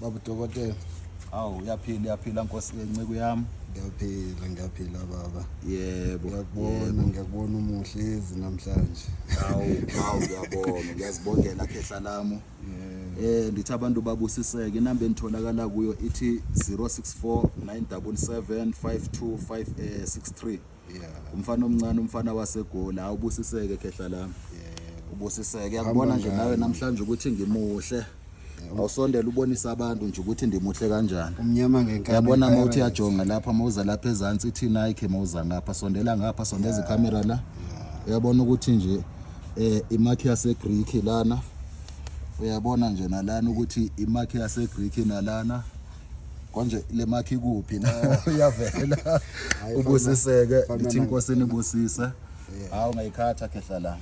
Baba dokotela. Awu uyaphila uyaphila nkosi yenceku yami. Ngiyaphila ngiyaphila baba. Yebo. Ngiyakubona ngiyakubona umuhle ezi namhlanje. Awu awu ngiyabonga ngiyazibongela khehla lami. Eh ndithi abantu babusiseke inamba enitholakala kuyo ithi 064 977 52563. Yeah. Umfana omncane umfana waseGoli awubusiseke khehla lami. Yeah. Ubusiseke yakubona nje nawe namhlanje ukuthi ngimuhle. Awusondela ubonise abantu nje ukuthi ndimuhle kanjani. Umnyama ngenkani. Yabona uma uthi uyajonga lapha uma uza lapha ezansi ithi Nike uma uza ngapha sondela ngapha sondeza ikhamera la. Uyabona ukuthi nje eh imakhi yaseGreek lana. Uyabona nje nalana ukuthi imakhi yaseGreek nalana. Konje le makhi kuphi na uyavela. Hayi, Ubusiseke fana- ndithi inkosi inibusise. Hawu ngayikhatha khehla lana.